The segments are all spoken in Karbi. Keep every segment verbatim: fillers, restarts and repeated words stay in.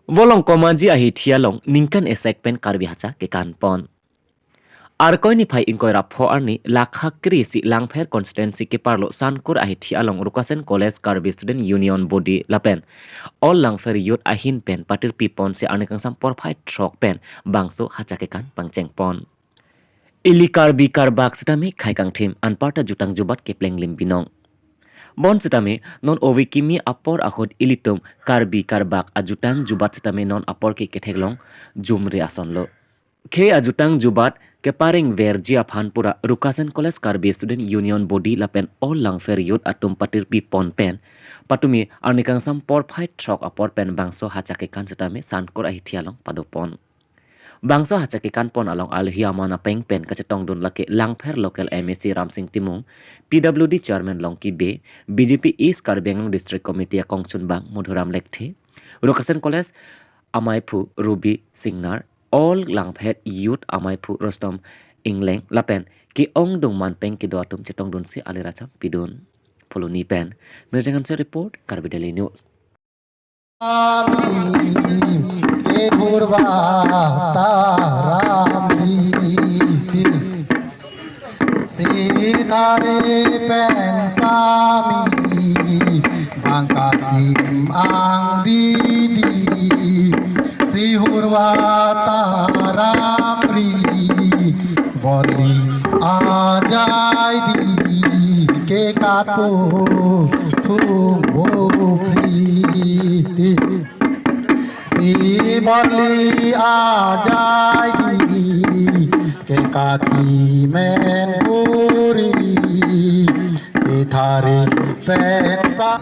Volong Komaji ahithi along ningkan esek pen Karbi Hacha kekan pon. Arkoi niphai ingkoi ra pho arni lakha kre isi Langpher constituency keparlo Sankur ahithi along Rukasen College Karbi Student Union Body lapen All Langpher Youth ahin pen patirpi ponsi arni kangsam porphai throk pen bangso hacha kekan pangcheng pon. Ili Karbi Karbak sitame khei kangthim anparta jutang jubat kepleng lim binong. Bonsitame non ove kimi apor ahut ilitum Karbi Karbak ajutang jubat sitame non apor ke ketheklong jumri asonlo. Khei ajutang jubat kepareng verji aphan pura Rukasen College Karbi Student Union Body lapen All Langpher Youth atum patirpi pon pen patumi arni kangsam porphai throk apor pen bangso hacha kekan sitame Sankur ahithi along pado pon. Bangso hacha kekan pon along alohi aman apeng pen kachetongdun lake Langpher local M A C Ramsing Timung, P W D chairman Longki Bey, B J P East Karbi Anglong District Committee akongchunbang Madhuram Lekthe, Rukasen College amaiphu Ruby Singnar, All Langpher Youth amaiphu Rustom Ingleng lapen ke-ongdung man pen kedo atum chetongdunsi aliracham pidun. Pholoni pen Mirjang Hanse report, Karbi Daily News. Ami ke hurba taram ri sitare pen sami bangkasim ang didi si hurba taram ri borli ajai di ke katpo thung bo free. Si borli ajai di ke kathi men puri. Si thari pen sa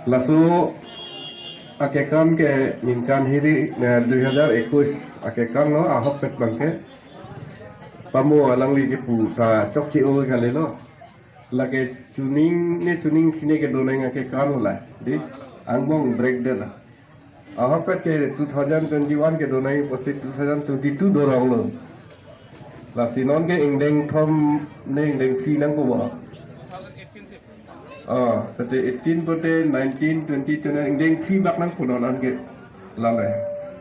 Laso akekan ke ningkan hiri, eh, dui hajar ekuis akekan lo, ahokpet bangke. Pamo alangli kepu ta chokche-o kalilo. Lake chuning ne chuning sine kedonang akekan lo la. Di angbong break de la. Ahokpet ke two thousand twenty-one kedonang pusi two thousand twenty-two dorong lo. Lasi non ke ingdeng thom ne ingdeng phli nangpo ba. Ah, tete eighteen pote nineteen, twenty, twenty-one, ingdeng phli bak nangpo non an ke. Lale.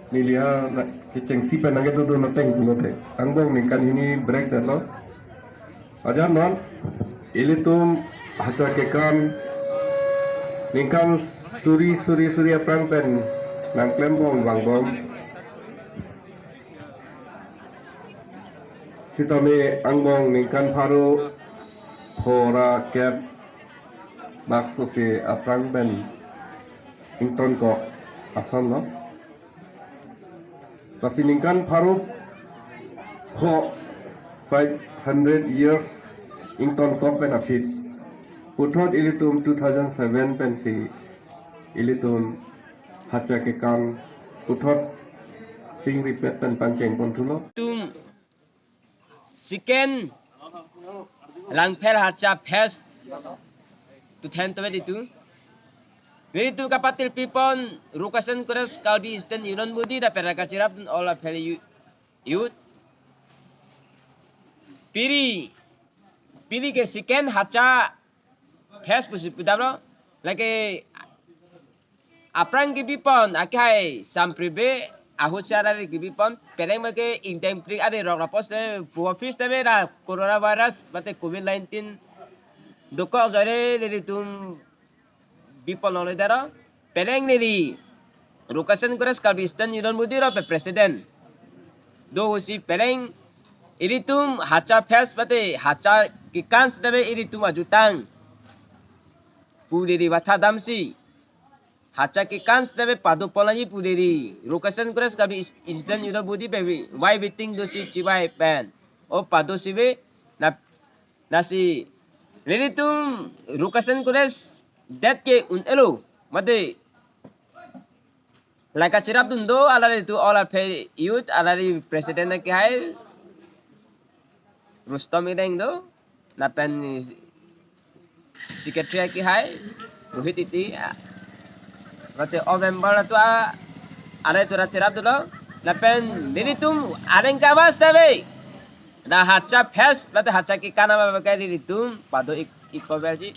Neli ha na kechengsi pen nangkedo do nateng pulote. Angbong ningkan hini break de lo. Ajan non, ilitum hacha kekan ningkan suri suri suri aphrang pen nangklembom vangbom. Sitame angbong ningkan pharo pho ra kep bak sose aphrang pen ingtonkok ason lo. Lasi ningkan pharo pho, five hundred years ingtonkok pen aphi puthot ilitum two thousand seven pensi ilitum hacha kekan puthot chingri pet pen pangcheng pon thulo. Tum second Langpher Hacha Fest two thousand twenty-two. Nelitum kapatil pipon Rukasen Kures Karbi Student Union Body lapen ra kachirapdun all Langpher Youth. Piri, piri ke second Hacha Fest pusi pudamlo. Lake aphrang kebipon akehai sampribe ahut si alari kebipon, peleng make ingteng pring ade rok rapos le pu office tame ra coronavirus mate covid nineteen dokok jore nelitum bipon longle daro. Peleng neli Rukasen Kures Karbi Student Union Body lapen president do husi peleng ilitum Hacha Fest mate Hacha kekan setame ilitum ajutang pu neli bathadamsi Hacha kekan setame pado ponlongji pu neli Rukasen Kures Karbi Student Union Body pen wai meeting dosi chibai pen o pado sibe na, lasi nelitum Rukasen Kures det ke un-elo mate la kachirapdun do alaritum all Langpher Youth, alari president akehai Rustom Ireng do, lapen secretary akehai Rohit Titi, ah, mate all member atum, ah, alaritum ra chirapdunlo, lapen nelitum aningkan setame na Hacha Fest mate Hacha kekan abang ke nelitum pado ik-, ikobelji.